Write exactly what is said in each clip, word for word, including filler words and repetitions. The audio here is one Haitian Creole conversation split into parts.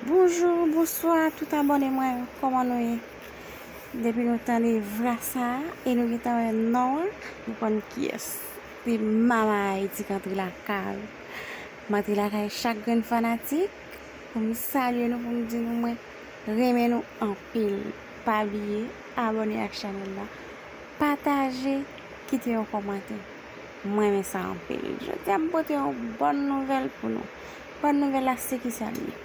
Bonjou, bonswa tout abòne mwen yo, kòman nou ye? Depi nou tande vwa sa a e nou gentan wè non an, nou konn kiyès. Se Mama Ayiti k antre lakay ou. M antre lakay chak grenn fanatik pou m salye nou, pou m di nou mwen renmen nou anpil. Pa bliye abòne ak chanèl la, pataje, kite yon kòmantè. Mwen renmen sa anpil. Jodi a m pote yon bòn nouvèl pou nou. Bòn nouvèl la se kisa l ye?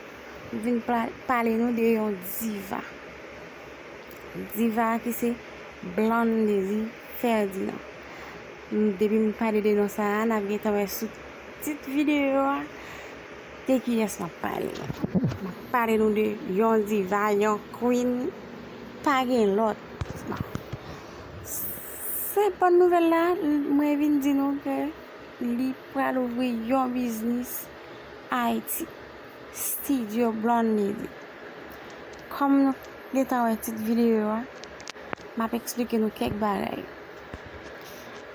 M vin pale nou de yon diva. Diva ki se Blondedy Ferdinand. Depi m pale de non sa a, n ap gentan wè sou tit videyo a de kiyès m ap pale. M ap pale nou de yon diva, yon queen, pa gen lòt. Se bòn nouvèl la, mwen vin di nou ke li pral ouvri yon biznis Ayiti. Studio Blondedy. Kòm nou gentan wè tit videyo a, m ap eksplike nou kèk bagay.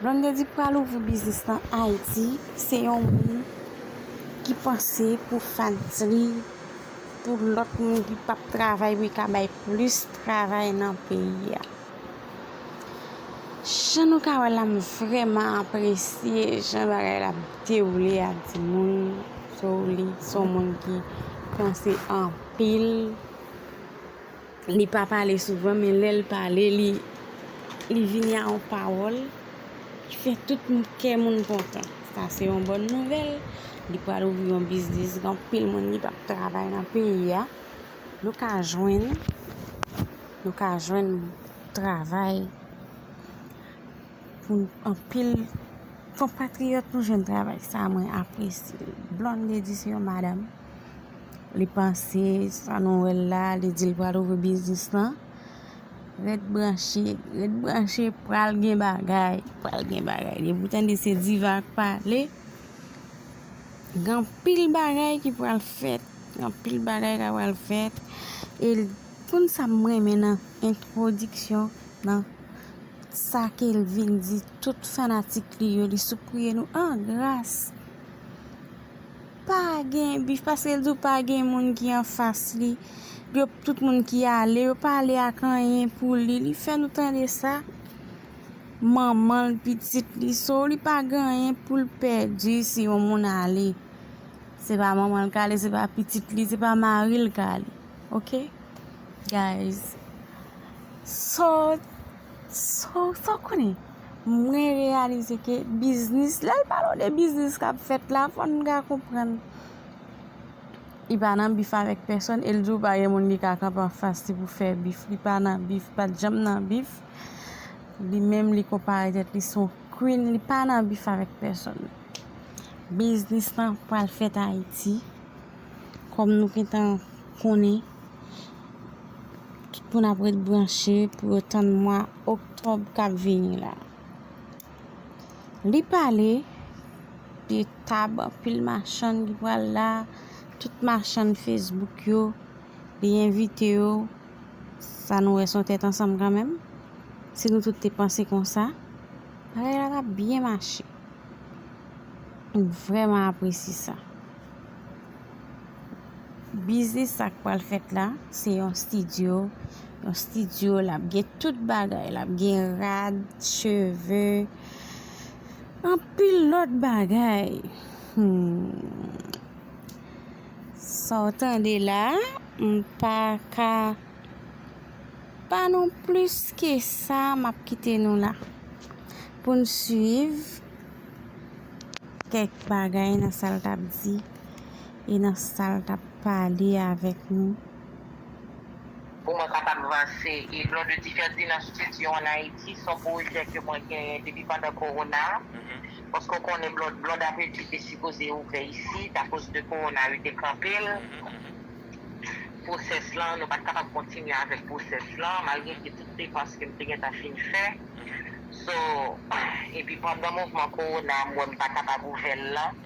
Blondedy pral ouvri biznis nan Ayiti. Se yon moun ki panse pou fanm li, pou lòt moun ki p ap travay, pou li ka bay plis travay nan peyi a. Jan nou ka wè la, m vrèman apresye jan bagay la ap dewoule a, timoun. So, li se yon moun ki panse anpil. Li pa pale souvan, men lè l pale, li, li vini a yon pawòl ki fè tout moun, kè moun kontan. Sa se yon bòn nouvèl. Li pral ouvri yon biznis, gen anpil moun ki p ap travay nan peyi a. Nou ka jwenn, nou ka jwenn travay pou anpil konpatriyòt nou jwenn travay. Sa mwen apresye. Blondedy se yon madanm. Li panse sa nou wè l la, li di l pral ouvri biznis lan. Ret branche, ret branche, pral gen bagay, pral gen bagay. Depi w tande se diva k pale, gen anpil bagay ki pral fèt, gen anpil bagay k pral fèt. E l, konn sa m renmen nan entwodiksyon, nan sa ke l vin di tout fanatik li yo, li sipriye nou an gras. Pa gen bif, paske l di w pa gen moun ki anfas li. Yo, tout moun ki ale, yo pa ale ak anyen pou li. Li fè nou tande sa. Manman l, pitit li, so li pa gen anyen pou l pèdi si yon moun ale. Se pa manman l k ale, se pa pitit li, se pa mari l k ale. Oke? Guys, so, so, sa w konnen, mwen reyalize ke biznis, lè l pale w de biznis k ap fèt la, fò n ka konprann. Li pa nan bif avèk pèsonn, e l di w pa gen moun ki ka kanpe anfas li pou fè bif. Li pa nan bif, pa t janm nan bif. Li menm, li konpare tèt li se yon queen, li pa nan bif avèk pèsonn. Biznis lan pral fèt Ayiti. Kòm nou gentan konnen, tout moun ap ret branche pou yo tann mwa oktòb k ap vini la. Li pale de tab, anpil machann ki pral la, tout machann Facebook yo, li envite yo. Sa nou wè se yon tèt ansanm kanmenm. Si nou tout te panse konsa, bagay la t ap byen mache. M vrèman apresye sa. Biznis sa k pral fèt la, se yon estidyo. Yon estidyo, l ap gen tout bagay. L ap gen rad, cheve, anpil lòt bagay. Hmm. Sa w tande la, m pa ka ba nou plis ke sa, m ap kite nou la pou n swiv kèk bagay nan sa l t ap di e nan sa l t ap pale avèk nou. Pou mwen kapab vanse. E Blondedy Ferdinand Studio an Ayiti, se yon pwojè ke mwen genyen depi pandan kowona. Paske w konnen Blond, Blond Appetit te sipoze ouvè isit, akoz de kowona yo te kanpe l. Pwosès lan, nou pa t kapab kontinye avèk pwosès lan, malgre ke tout depans ke m te gentan fin fè. So, epi pandan mouvman kowona, m wè m pa kapab ouvè l lan.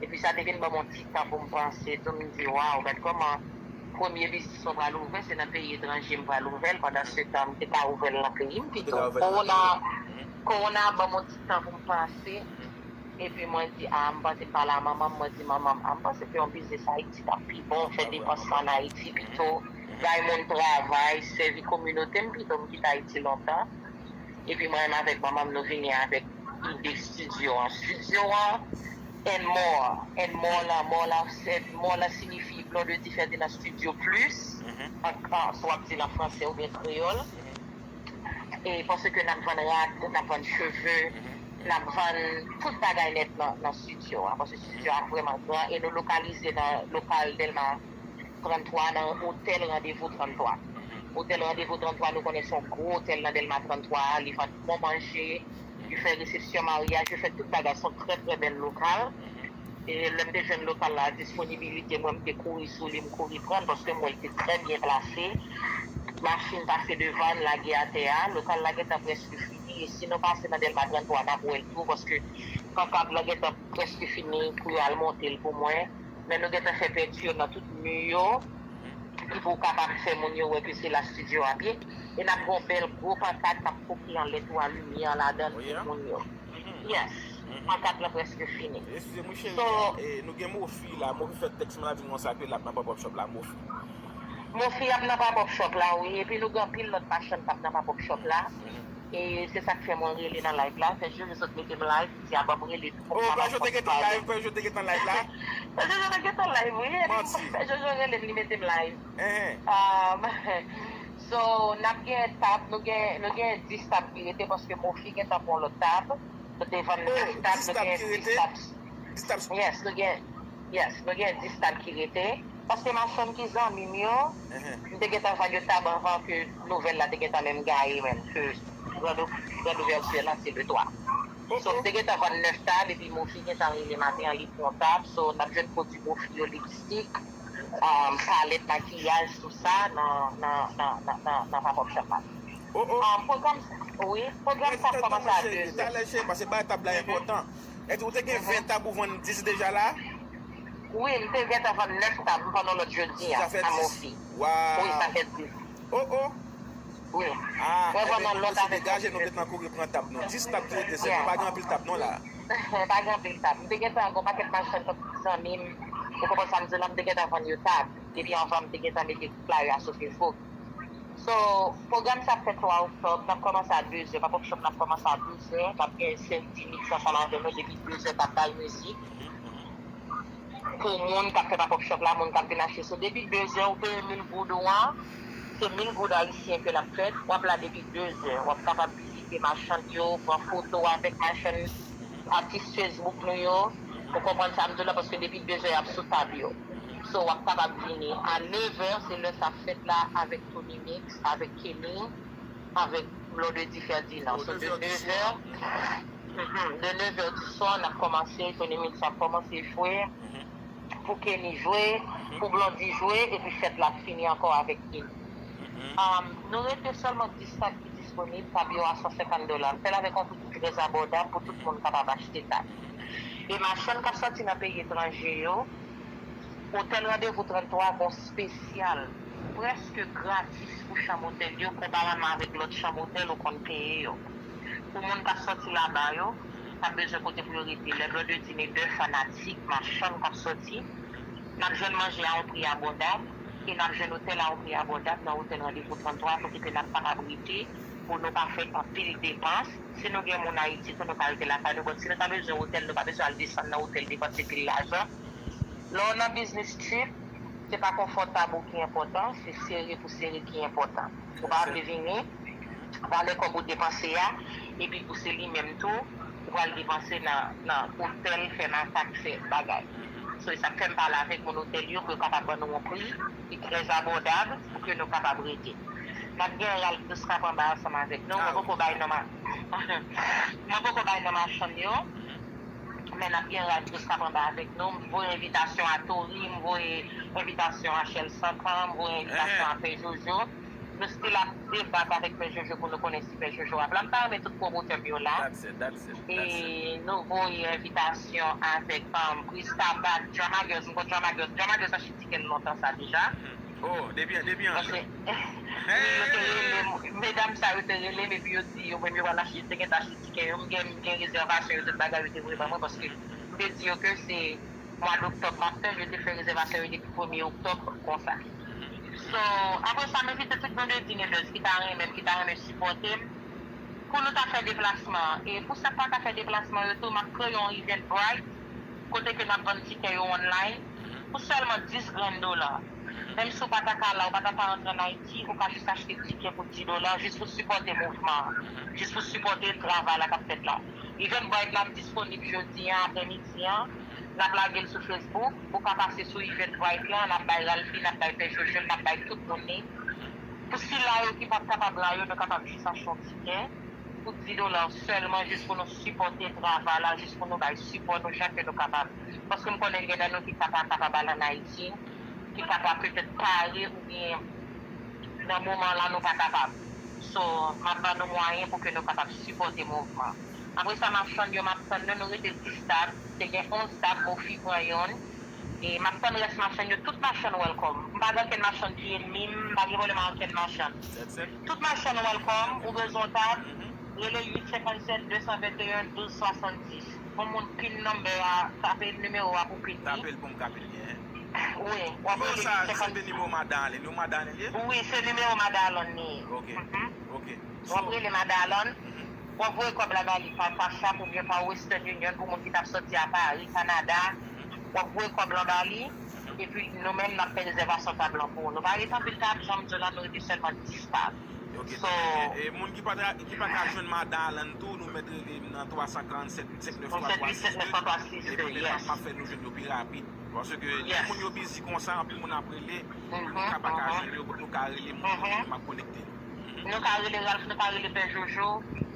Epi sa te vin ban m yon ti tan pou m panse tou, m di, waw, gad kòman premye biznis mwen pral ouvè, se nan peyi etranje m pral ouvè l, pandan se tan m te ka ouvè l nan peyi m pito. Kowona, kowona ban m yon ti tan pou m panse. Epi mwen di, a, m panse m pale a manman m, mwen di, manman m, a, m panse ke yon biznis Ayiti t ap pi bon, fè depans lan ann Ayiti pito, bay moun travay, sèvi kominote m pito, m kite Ayiti lontan. Epi mwen menm avèk manman m, nou vini avèk ide estidyo an. Estidyo an, and more, and more la, more la, se, more la siyifi Blonde Different nan Studio Plus, an, an, si w ap di l an fransè oubyen kreyòl. E paske n ap vann rad, n ap vann cheve, n ap vann tout bagay nèt nan, nan estidyo a, paske estidyo a vrèman gran e nou lokalize nan lokal Dèlma trannntwa, nan otèl Randevou trannntwa. Otèl Randevou trannntwa, nou konnen se yon gwo otèl nan Dèlma trannntwa, li vann bon manje, li fè resepsyon, maryaj, li fè tout bagay, se yon trè, trè bèl lokal. E lè m te jwenn lokal la, disponibilite mwen, m te kouri sou li, m kouri pran l, paske m wè l te trè byen plase. Machin pase devan l, lage atè a. Lokal la gentan prèske fini. E si nou pase nan Dèlma trannntwa, n ap wè l tou, paske pankad la gentan prèske fini pou yo al monte l pou mwen. Men nou gentan fè penti yo nan tout mi yo, ki pou kapab fè moun yo wè ke se la estidyo ap ye. E n ap gen yon bèl gwo pankad k ap poke anlè tou a limyè ladan l pou moun yo. Yes. Pankad lan prèske fini. Eskize m wi cheri, so, e, nou gen Mofi la, Mofi fè tèks mwen la di m konsa ke l ap nan pop up shop la, Mofi. Mofi ap nan pop up shop la, wi. Epi nou gen anpil lòt machann k ap nan pop up shop la. E se sa k fè mwen rele nan live la. Fè Jojo sot mete m live, di a ban m rele pou m kapab pran pale. Oh, fè Jojo te gentan live, fè Jojo te gentan live la. Fè Jojo te gentan live, wi. Epi fè Jojo rele m, li mete m live. Um, so, n ap gen tab, nou gen, nou gen dis tab ki rete paske Mofi gentan pran lòt tab. Nou te vann nèf tab, nou gen dis tab. Dis tab. Yes, nou gen, yes, nou gen dis tab ki rete. Paske machann ki zanmi m yo, m te gentan vann yo tab anvan ke nouvèl la te gentan menm gaye menm, ke grand, grand ouvèti lan se le twa. So, m te gentan vann nèf tab, epi Mofi gentan rele maten an, li pran tab. So, n ap jwenn pwodui Mofi yo, lipstik, um, palèt makiyaj, tout sa, nan, nan, nan, nan, nan, nan pop up shop la. Um, pwogram, wi, pwogram sa ap kòmanse a de zè. Talè, cheri, paske bay tab la enpòtan. Èske ou te gen ven tab ou vann dis deja la? Wi, m te gentan vann nèf tab, m vann yon lòt jodi a, a Mofi. Wi, sa fè dis. Oh, oh. Wi. Ah, mwen vann yon lòt avèk Mofi. Degaje, nou gentan kouri pran tab nou. Dis tab ki rete sèlman, pa gen anpil tab non la. Pa gen anpil tab. M te gentan gen yon pakèt machann tankou zanmi m. Ou konprann sa m di w la, m te gentan vann yo tab. Depi anvan m te gentan mete pla yo a sou Facebook. So, pwogram sa ap fèt twa oktòb, n ap kòmanse a de zè, pop up shop la ap kòmanse a de zè, n ap gen Sandy Mix ansanm avè nou depi de zè k ap bay mizik. Pou moun k ap fè pop up shop la, moun k ap vin achte. So, depi de zè, ou peye mil goud ou an, se mil goud ayisyen ke l ap fèt, w ap la depi de zè, w ap kapab vizite machann yo, pran foto avèk machann, atis Facebook nou yo, ou konprann sa m di w la, paske depi de zè y ap sou tab yo. So, w ap kapab vini a nèf è, se lè sa fèt la avèk Tony Mix, avèk Kenny, avèk Blondedy Ferdinand. So, de nèf è, mhm, de nèf è di swa, n ap kòmanse, Tony Mix ap kòmanse jwe, pou Kenny jwe, pou Blondy jwe, epi fèt la ap fini ankò avèk Kenny. Um, nou rete sèlman dis tab ki disponib, tab yo a san senkant dola. M fè l avèk yon pri ki trè abòdab pou tout moun kapab achte tab. E machann k ap sòti nan peyi etranje yo, Otèl Randevou trannntwa gon espesyal prèske gratis pou chanm otèl yo, konpareman avèk lòt chanm otèl ou konn peye yo. Pou moun k ap sòti laba yo, k ap bezwen kote pou yo rete, lè Blondedy ne de fanatik, machann k ap sòti, n ap jwenn manje a yon pri abòdab, e n ap jwenn otèl a yon pri abòdab nan Otèl Randevou trannntwa, kote ke n ap kapab rete, pou nou pa fè anpil depans. Si nou gen moun Ayiti tou, nou ka rete lakay nou, but si nou ta bezwen otèl, nou pa bezwen al desann nan otèl depanse pil lajan. Lè w nan business trip, se pa konfòtab ou ki enpòtan, se sere pou sere ki enpòtan. Ou pa vle vini, valè kòb ou depanse a, epi pou se li menm tou, ou pral depanse nan, nan otèl, fè makak, fè bagay. So, e sa k fè m pale avèk moun otèl yo, pou yo kapab ban nou yon pri ki trè abòdab, pou ke nou kapab rete. N ap gen Ralph Dustrap anba ansanm avèk nou. Mwen poko bay non ma-, mwen poko bay non machann yo. Men n ap gen Ralph Dustrap anba avèk nou. M voye envitasyon a Tori, m voye envitasyon a Shell Santan, m voye envitasyon a Pè Jojo. Nou still ap debat avèk Pè Jojo pou nou konnen si Pè Jojo ap la. M ta renmen tout pwomotè m yo la. E nou voye envitasyon avèk, um, Krista Bad, Drama Girls. M konn Drama Girls. Drama Girls achte tikè l lontan sa deja. Oh, depi, depi antre. Yo te rele m, medam sa yo te rele m epi yo di yo menm yo pral achte, yo te gentan achte tikè yo. M gen, m gen rezèvasyon yo, tout bagay yo te voye ban mwen paske m te di yo ke se mwa doktòb m ap fè, yo te fè rezèvasyon yo depi premye oktòb konsa. So, apre sa, m envite tout blondedinedèz ki ta renmen m, ki ta renmen sipòte m, pou nou ta fè deplasman an. E pou sa k pa ka fè deplasman yo tou, m ap kreye yon Eventbrite kote ke n ap vann tikè yo online pou sèlman dis grenn dola. Menm si w pa ta ka la, ou pa ta ka antre ann Ayiti, ou ka jis achte tikè pou dis dola jis pou sipòte mouvman an, jis pou sipòte travay la k ap fèt la. Eventbrite la ap disponib jodi an aprèmidi an. N ap lage l sou Facebook. Ou ka pase sou Eventbrite la, n ap bay Ralphy, n ap bay Pè Jojo, n ap bay tout moun li. Pou sila yo ki p ap kapab la yo, nou kapab jis achte yon tikè pou dis dola sèlman, jis pou nou sipòte travay la, jis pou nou bay sipò nou jan ke nou kapab. Paske m konnen gen nan nou ki pa ta kapab al ann Ayiti, ki pa ta petèt pare oubyen nan moman la nou pa kapab. So, m ap ban nou mwayen pou ke nou kapab sipòte mouvman. Apre sa, machann yo, m ap tann nou, nou rete dis tab, te gen onz tab, Mofi pran yonn. E m ap tann rès machann yo, tout machann welcome. M pa gen okenn machann ki enmi m, m pa gen pwoblèm ak okenn machann. Tout machann welcome, ou bezwen yon tab, rele uit senkannsèt de san venteyen douz swasanndis. Yon moun pin number a, tape nimewo a pou pin li. Tape l pou m ka pin li, hein. Wi, w ap rele uit senkannsèt. Se te nimewo madan Allen, nimewo madan Allen li ye? Wi, se nimewo madan Allen li ye. Ok, ok. W ap rele madan Allen, w ap voye kòb la ba li pa Cash App oubyen pa Western Union pou moun ki t ap sòti a Paris, Canada. W ap voye kòb lan ba li, epi nou menm n ap fè rezèvasyon tab lan pou ou. Nou pa rete anpil tab, jan m di w la, nou rete sèlman dis tab. Ok, e moun ki pa ta, ki pa ka jwenn madan Allen tou, nou mèt rele m nan twa san karannsèt uit sèt nèf twa twa sis de. Epi m ap fè nou jwenn yo pi rapid. Paske lè moun yo bizi konsa, anpil moun ap rele, nou ka pa ka jwenn yo, nou ka rele moun, nou menm m ap konekte. Nou ka rele Ralph, nou ka rele Pè Jojo,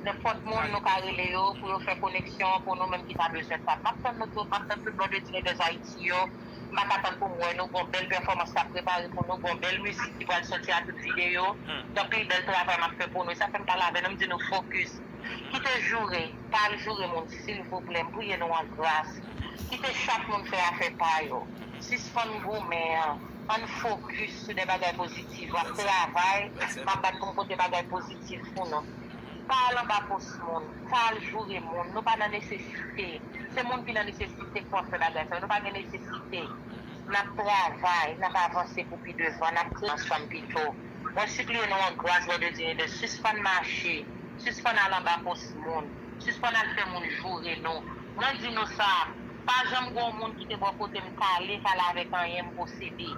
nenpòt moun nou ka rele yo pou yo fè koneksyon pou nou menm ki ta bezwen tab. M ap tann nou tout, m ap tann tout blondedinedèz Ayiti yo. M pa ka tann pou m wè nou, gon bèl pèfòmans k ap prepare pou nou, gon bèl mizik ki pral sòti a tout videyo. Gen anpil bèl travay m ap fè pou nou. E sa fè m pale avè nou, m di nou fokis. Kite joure, pa al joure moun, silvouplè, m priye nou an gras. Kite chak moun fè afè pa yo. Sispann goumen an. Ann fokis sou de bagay pozitif. W ap travay, m ap bat pou m pote bagay pozitif pou nou. Pa al anba pòs moun, pa al joure moun. Nou pa nan nesesite. Se moun ki nan nesesite k pou ap fè bagay sa yo. Nou pa gen nesesite. N ap travay, n ap avanse pou pi devan, n ap kreye ansanm pito. Mwen sipliye nou an gras, blondedinedèz, sispann mache, sispann al anba pòs moun, sispann al fè moun joure nou. Mwen di nou sa, pa janm gen yon moun ki te bò kote m k ale, k ale avèk anyen m posede.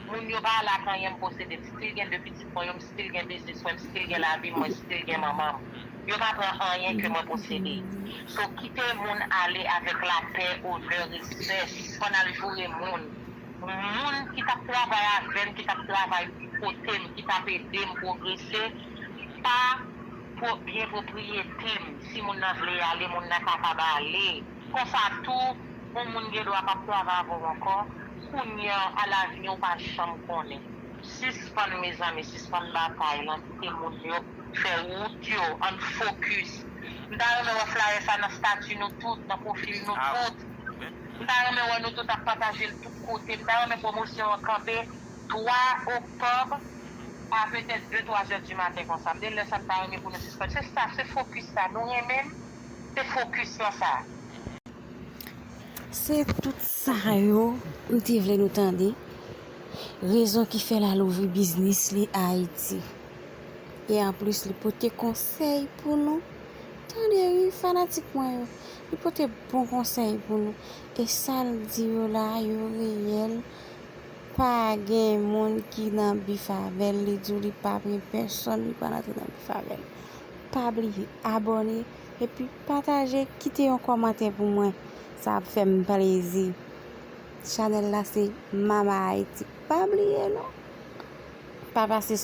Moun yo pa ale ak anyen m posede. M still gen de pitit mwen yo, m still gen biznis mwen, m still gen lavi mwen, still gen manman m. Yo pa pran anyen ke mwen posede. So, kite moun ale avèk lapè, onè, respè, sispann al joure moun. Moun ki t ap travay avè m, ki t ap travay kote m, ki t ap ede m pwogrese, pa byen pwopriyete m. Si moun nan vle ale, moun nan kapab ale. Konsa tou, yon moun gen dwa p ap travay avè w ankò. Kounye a, alavni, ou pa janm konnen. Sispann, mezanmi, sispann batay lan, kite moun yo fè wout yo, ann fokis. M ta renmen wè flayè sa nan stati nou tout, nan pwofil nou tout. M ta renmen wè nou tout ap pataje l tout kote. M ta renmen pwomosyon an kanpe twa oktòb a petèt de, twa zè di maten konsa. M te lè sa m ta renmen pou nou sispann. Se sa, se fokis sa. Nou renmen m, se fokis lan sa. Se tout sa yo m te vle nou tande. Rezon ki fè l al ouvri biznis li Ayiti. E anplis, li pote konsèy pou nou. Tande wi, fanatik mwen yo. Li pote bon konsèy pou nou. E sa l di yo la, yo reyèl. Pa gen moun ki nan bif avè l. Li di w li p ap gen pèsonn, li pral antre nan bif avè l. Pa bliye abòne epi pataje, kite yon kòmantè pou mwen. Sa ap fè m plezi. Chanèl la se Mama Haiti. Pa bliye non. Pa pase